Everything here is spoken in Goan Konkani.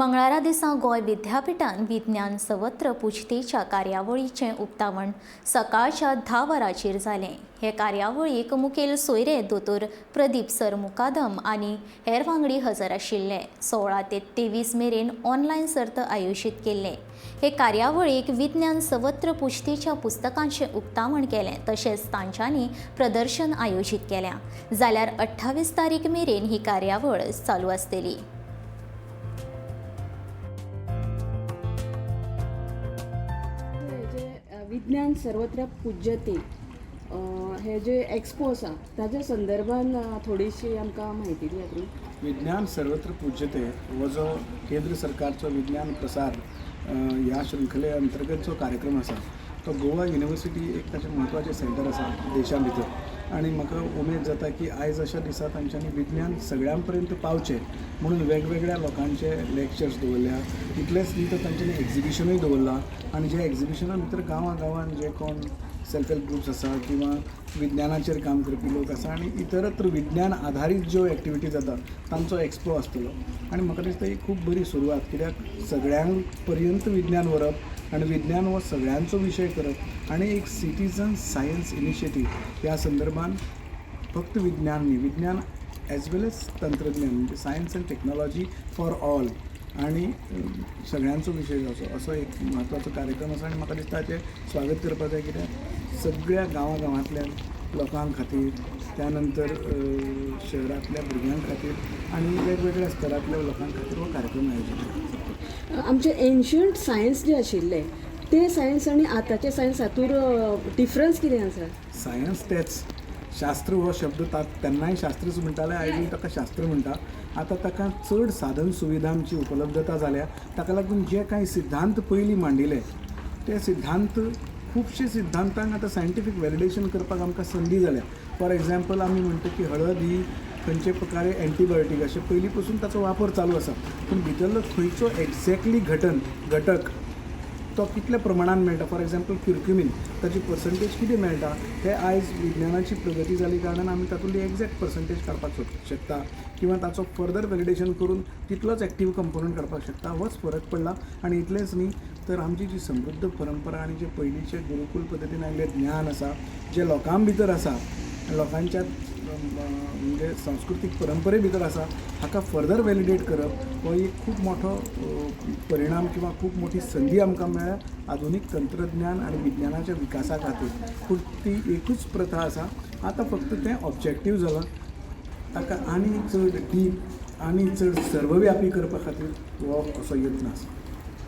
मंगळारा दिसा गोंय विद्यापिठान विज्ञान सर्वत्र पूजतेच्या कार्यावळीचें उक्तावण सकाळच्या 10 वरांचेर जालें. हे कार्यावळीक मुखेल सोयरे दोतोर प्रदीप सर मुकादम आनी हेर वांगडी हजर आशिल्ले. 16 ते 23 मेरेन ऑनलायन सर्त आयोजीत केल्ले. हे कार्यावळीक विज्ञान सर्वत्र पूजतेच्या पुस्तकांचें उक्तावण केलें, तशेंच तांच्यांनी प्रदर्शन आयोजीत केल्या. जाल्यार 28 तारीख मेरेन ही कार्यावळ चालू आसतली. हे जे विज्ञान सर्वत्र पूज्यते हे जे एक्सपो आसा ताज्या संदर्भान थोडीशी आमकां म्हायती दियात न्ही. विज्ञान सर्वत्र पूज्यते हो जो केंद्र सरकारचो विज्ञान प्रसार ह्या शृंखले अंतर्गत जो कार्यक्रम आसा तो गोवा युनिवर्सिटी एक ताचें म्हत्वाचें सेंटर आसा देशा भितर. आनी म्हाका उमेद जाता की आयज अशा दिसा तांच्यांनी विज्ञान सगळ्यां पर्यंत पावचें म्हणून वेगवेगळ्या लोकांचे लेक्चर्स दवरल्या. इतलेंच न्ही, तर तांच्यांनी एक्जिबिशनूय दवरलां आनी जे एक्जिबिशना भितर गांवां गांवान जे कोण सेल्फ हेल्प ग्रुप्स आसा किंवा विज्ञानाचेर काम करपी लोक आसा आनी इतरत्र विज्ञान आधारीत ज्यो एक्टिविटी जाता तांचो एक्सपो आसतलो. आनी म्हाका दिसता ही खूब बरी सुरवात, कित्याक सगळ्यांक पर्यंत विज्ञान व्हरप आनी विज्ञान हो सगळ्यांचो विशय करप आनी एक सिटीजन सायन्स इनिशिएटीव ह्या संदर्भान फक्त विज्ञान न्ही, विज्ञान एज वेल एज तंत्रज्ञान, म्हणजे science and technology for all आनी सगळ्यांचो विशय जावचो असो एक म्हत्वाचो कार्यक्रम आसा. आनी म्हाका दिसता हाचें स्वागत करपाक जाय, कित्याक सगळ्या गांवां गांवांतल्यान लोकां खातीर, त्या नंतर शहरांतल्या भुरग्यां खातीर आनी वेगवेगळ्या स्तरांतल्या लोकां खातीर हो कार्यक्रम आयोजीत केला. आमचे एन्शंट सायन्स जे आशिल्ले ते सायन्स आनी आतांचे सायन्स हातूर डिफरन्स कितें आसा? सायन्स तेच. शास्त्र हो शब्द तेन्नाय शास्त्रच म्हणटाले, आयजूय ताका शास्त्र म्हणटा. आतां ताका चड साधन सुविधांची उपलब्धता जाल्या, ताका लागून जे कांय सिद्धांत पयलीं मांडिल्ले ते सिद्धांत, खुबशे सिद्धांतांक आतां सायंटिफीक वेलिडेशन करपाक आमकां संदी जाल्या. फॉर एग्जाम्पल, आमी म्हणटा की हळद ही खंयचे प्रकारे एंटीबायोटीक अशें पयलीं पसून ताचो वापर चालू आसा, पूण भितरलो खंयचो एग्जॅक्टली घटक तो कितल्या प्रमाणान मेळटा, फॉर एग्जाम्पल क्युर्क्युमीन, ताची पर्संटेज कितें मेळटा, हे आयज विज्ञानाची प्रगती जाली कारणान आमी तातूंतली एग्जॅक्ट पर्संटेज काडपाक शकता किंवा ताचो फर्दर वेलिडेशन करून तितलोच एक्टीव कंपोनंट काडपाक शकता. होच फरक पडला. आनी इतलेंच न्ही, तर आमची जी समृद्ध परंपरा आनी जे पयलींचे गुरुकूल पद्दतीन आयिल्लें ज्ञान आसा, जें लोकां भितर आसा, लोकांच्या म्हणजे सांस्कृतीक परंपरे भितर आसा, हाका फर्दर वेलिडेट करप हो एक खूब मोठो परिणाम किंवा खूब मोठी संदी आमकां मेळ्ळ्या आधुनीक तंत्रज्ञान आनी विज्ञानाच्या विकासा खातीर. पूण ती एकूच प्रथा आसा, आतां फक्त तें ऑब्जेक्टीव जालां. ताका आनी चड डीप आनी चड सर्वव्यापी करपा खातीर हो असो यत्न आसा.